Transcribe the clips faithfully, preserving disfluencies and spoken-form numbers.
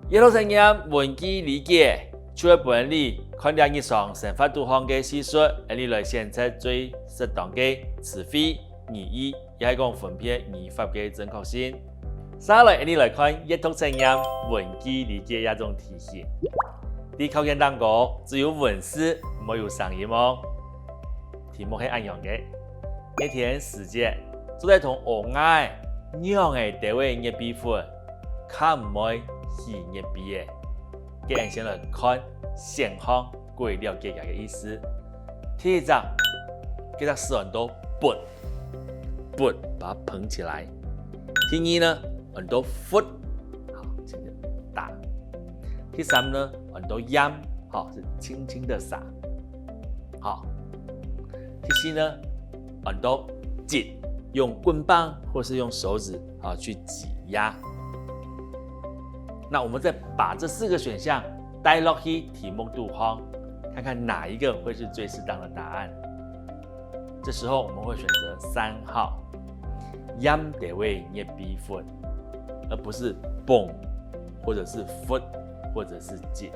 閱讀測驗文句理解，就會分你看這日常生活肚項个事實，恁樣來選擇最適當个詞彙、語義，也係講分辨語法个正確性。接下來，恁樣來看閱讀測驗文句理解這種題型。在考卷當中，只有文字，無有聲音哦。題目係恁樣个：熱天時節，做得同阿𠊎仰仔兜仔月餅粉，較毋會起月餅仔。該𠊎先來看選項，過了解佢个意思。第一隻，該隻字安到抔，抔，把它捧起來。第二呢，安到拂，好，輕輕打。第三呢，安到掞，好，是輕輕的撒。好，第四呢，安到擠，用棍棒或是用手指啊去擠壓。那我們再把這四個選項帶落去題目肚項，看看哪一個會是最適當的答案。這時候我們會選擇三號，掞兜仔月餅粉，而不是抔，或者是拂，或者是擠。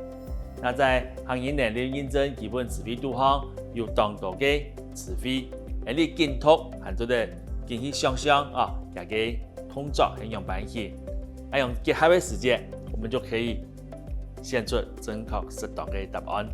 那在客語能力認證基本詞彙肚項，有當多个詞彙，恁樣你緊讀還做得緊去想像啊，佢个動作係仰般形。恁樣結合个時節，我們就可以選出正確適當个答案。